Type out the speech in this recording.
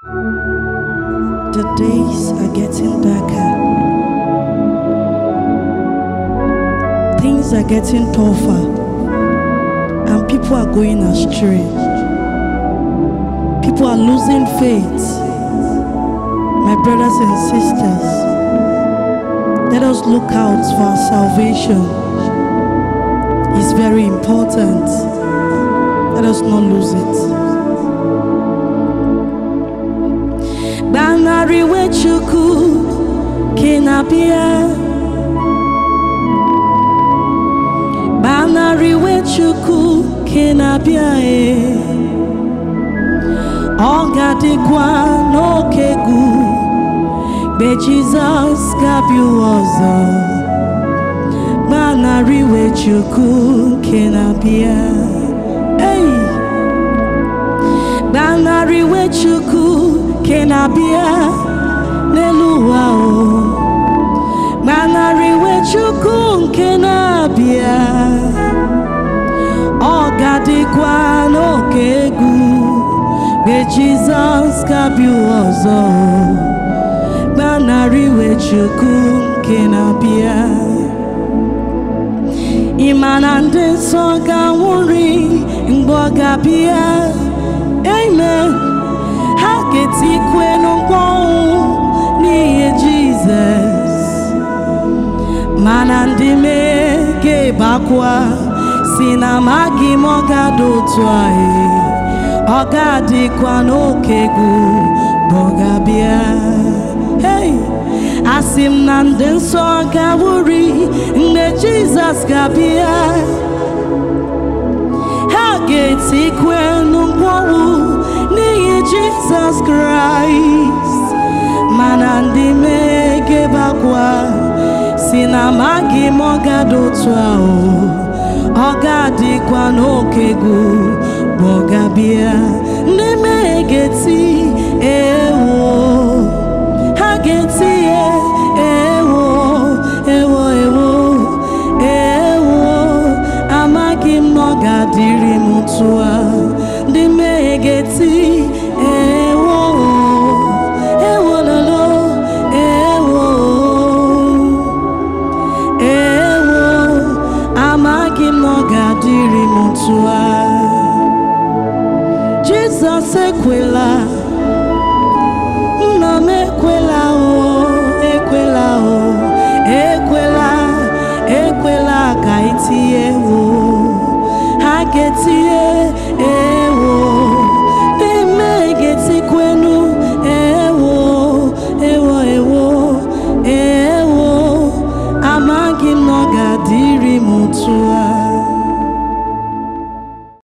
The days are getting darker. Things are getting tougher, and people are going astray. People are losing faith. My brothers and sisters, let us look out for our salvation. It's very important. Let us not lose it. Gbanarịwe Chukwu ke na-abịa. Gbanarịwe Chukwu ke na-abịa e. Ọ ga-adịkwa n'oke egwu mgbe Jizọs ga-abịa ụwa ọzọ. Gbanarịwe Chukwu ke na-abịa. Hey! Gbanarịwe Chukwu ke na-abịa n'elu ụwa o. Gbanarịwe Chukwu nke na-abịa. Ọ ga-adịkwa n'oke egwu mgbe Jizọs ga-abịa ụwa ọzọ. Gbanarịwe Chukwu nke na-abịa. Ị ma na ndị nsọ ga-anwụrị mgbe ọ ga-abịa. Amen. Ha ga-etikwe n'ụgwọ ọnwụ n'ihi Jizọs. Mana ndị mmehie ga-ebe akwa si na amaghị m ọ ga-adị otu ahụ. Ọ ga-adịkwa n'oke egwu mgbe ọ ga-abịa. Hey! Asị m na ndị nsọ ga-awụri mgbe Jizọs ga-abịa. Ha ga-etikwe n'ụgwọ ọnwụ n'ihi Jizọs Kraịst. Mana ndị mmehie ga-ebe akwa si na amaghị m ọ ga-adị otu ahụ. Ọ ga-adịkwa n'oke egwu mgbe ọ ga-abịa. Ndị mmehie ga-eti ewo. Ha ga-eti ewo, ewo, ewo, ewo. Amaghị m na ọ ga-adịrị m otu a. Ndị mmehie ga-eti ewo, ewo lolo, ewo, ewo. Amaghị m na ọ ga-adịrị m otu a. Jizọs ekwela, nna m ekwela o, ekwela o, ekwela, ekwela ka itinye ewo. Ha ga-etinye ewo. Ndị mmehie ga-etikwenu ewo, ewo, ewo, ewo. Amaghị m na ọ ga-adịrị m otu a.